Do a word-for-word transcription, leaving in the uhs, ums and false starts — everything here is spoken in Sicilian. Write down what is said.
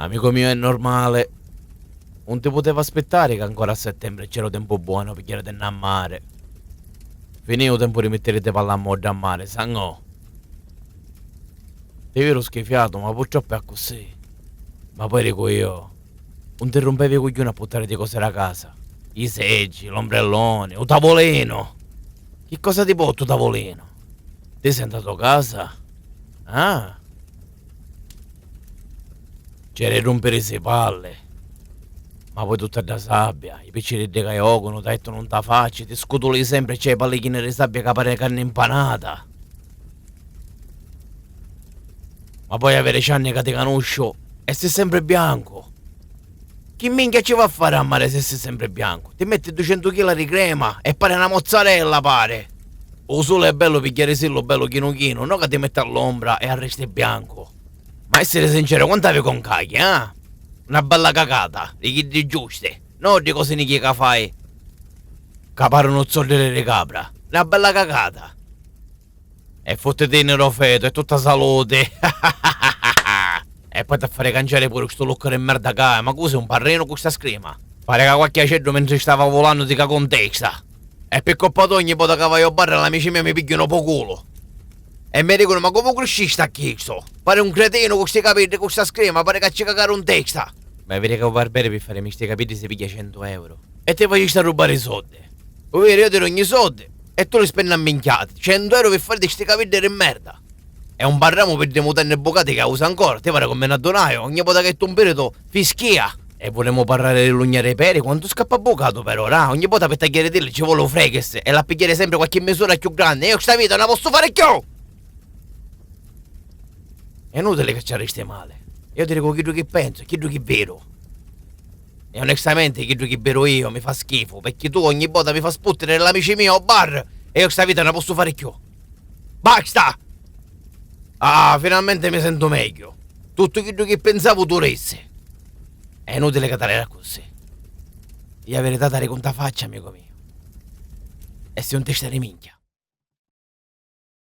Amico mio, è normale. Un ti puteva aspittari ca ancora a settembre c'era tempu buono pi jiri a mare. Finì u tempu di mittiri i pall'ammodda a mare, sangò. Ti viru schifiatu, ma purtroppu è accussì. Ma poi dicu io, un ti rumpevi i cugghiuni a puttari di cosi da casa? I seggi, l'ombrelloni, u tavulinu! Chi cosa ti portu u tavulinu? Ti senti a to casa? Ah! C'è di rumpirisi i palli. Ma poi tutta dda sabbia, i picciriddi ca jocunu, t'aittunu nta facci, ti scutuli sempri e c'hai i palli chini di sabbia ca pari carni mpanata. Ma poi havi deci anni ca ti canusciu e si sempri biancu. Chi minchia ci va a fari a mare si si sempri biancu? Ti metti ducentu chila di crema e pari na mozzarella, pari. U suli è bellu pi jarisillu bellu chinu chinu, no ca ti metti all'ombra e arristi biancu. Ma essiri sinceri, quant'havi concaghi, ah? Na bella cacata, di chiddi giusti, no di cosi nichi ca fai ca parunu zoddiri di capra. Na bella cacata. E futtitini do fetu, è tutta saluti. E poi t'ha fari canciari puru stu look di merda ca hai, ma cu si un parrinu cu sta scrima? Pari ca qualchi aceddu mentri stava vulannu ti cacu n testa. E pi coppa tua ogni vota ca vaiu o bar l'amici miei mi pigghiunu po culu. E mi dicunu: "Ma comu criscisti a chistu? Pari un cretinu cu sti capiddi, cu sta scrima, pari ca ci cacaru n testa." Ma viri ca u barberi pi farimi sti capiddi si pigghia centu euro. E ti facisti arrubbari i soddi. U viri, io ti dugnu i soddi e tu li spenni a minchiati. Centu euro pi fariti sti capiddi di merda. E un barramu pi ddi mutanni bucati ca usa ancora, ti pari comu mi n'addunai, ogni vota ca tu un piritu fischia. E vulemu parrari di l'ugna dei peri, quantu scappa bucatu per ora, ogni vota pi tagghiari dilli ci voli u frekis e l'ha pigghiari sempri qualchi misura chiù granni, io sta vita non la possu fari chiù! È inutili ca ci arristi mali, io ti dicu chiddu chi pensu e chiddu chi viru. E onestamenti chiddu chi viru io mi fa schifu, pecchi tu ogni vota mi fa sputtiri l'amici mio o bar e io sta vita non la possu fari chiù. Basta! Ah, finalmente mi sentu megghiu. Tuttu chiddu chi pinsavu tu rissi. È inutili ca t'arreri accussì. Io a verità t'ari cunta faccia, amicu mio. E si un testa di minchia.